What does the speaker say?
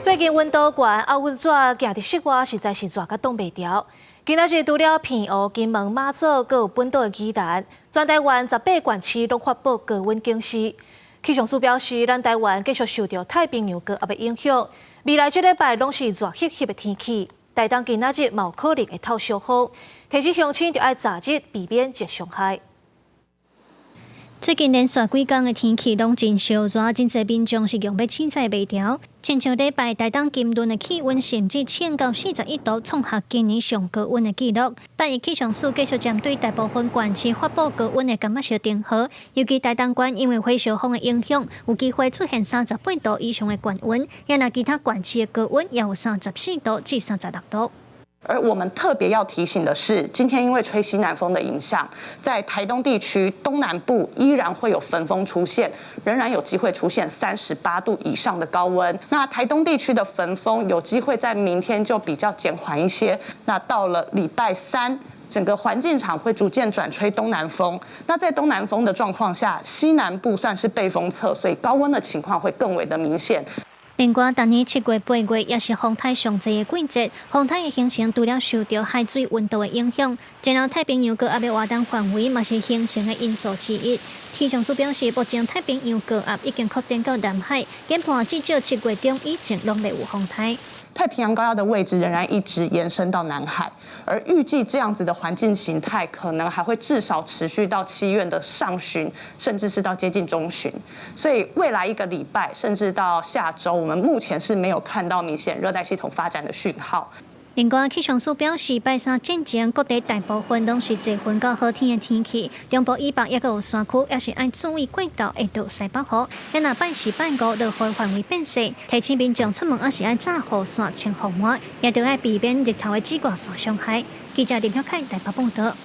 最近溫度懸，啊，溫熱行佇室外實在是熱甲擋袂牢。今仔日除了澎湖、金門、馬祖，閣有本島的宜蘭，全台灣18縣市攏發布高溫警示。氣象署表示，咱台灣繼續受著太平洋高壓的影響，未來這禮拜攏是熱翕翕的天氣。台東今仔日嘛有可能會透小風，提醒鄉親著愛擇日避免熱傷害。最近連續幾工的天氣攏真燒熱，真濟民眾是用欲凊彩袂牢。親像禮拜台東金崙的氣溫甚至衝到41度，創下今年上高溫的紀錄。拜一氣象署繼續針對大部分縣市發布高溫的柑仔色燈號，尤其台東縣因為火燒風的影響，有機會出現38度以上的高溫。也若其他縣市的高溫也有34度至36度。而我們特別要提醒的是，今天因為吹西南風的影響，在台東地區東南部依然會有焚風出現，仍然有機會出現38度以上的高溫。那台東地區的焚風有機會在明天就比較減緩一些。那到了禮拜三，整個環境場會逐漸轉吹東南風。那在東南風的狀況下，西南部算是背風側，所以高溫的情況會更為的明顯。另外，逐年7月、8月也是風颱上濟的季節，風颱的形成除了受著海水溫度的影響，然後太平洋高壓的活動範圍嘛是形成的因素之一。氣象署表示，目前太平洋高壓已經擴展到南海，研判至少7月中以前攏袂有風颱。太平洋高壓的位置仍然一直延伸到南海，而預計這樣子的環境形態可能還會至少持續到7月的上旬，甚至是到接近中旬。所以未來一個禮拜，甚至到下週，我們目前是沒有看到明顯熱帶系統發展的訊號。另外，氣象署表示，拜三進前各地大部分攏是濟雲到好天的天氣，中部以北猶閣有山區，也是愛注意過晝會落西北雨。若拜四、拜五落雨範圍變細，提醒民眾出門猶是愛罩雨傘、穿雨帽，也著愛避免日頭的紫外線傷害。記者林曉凱台北報道。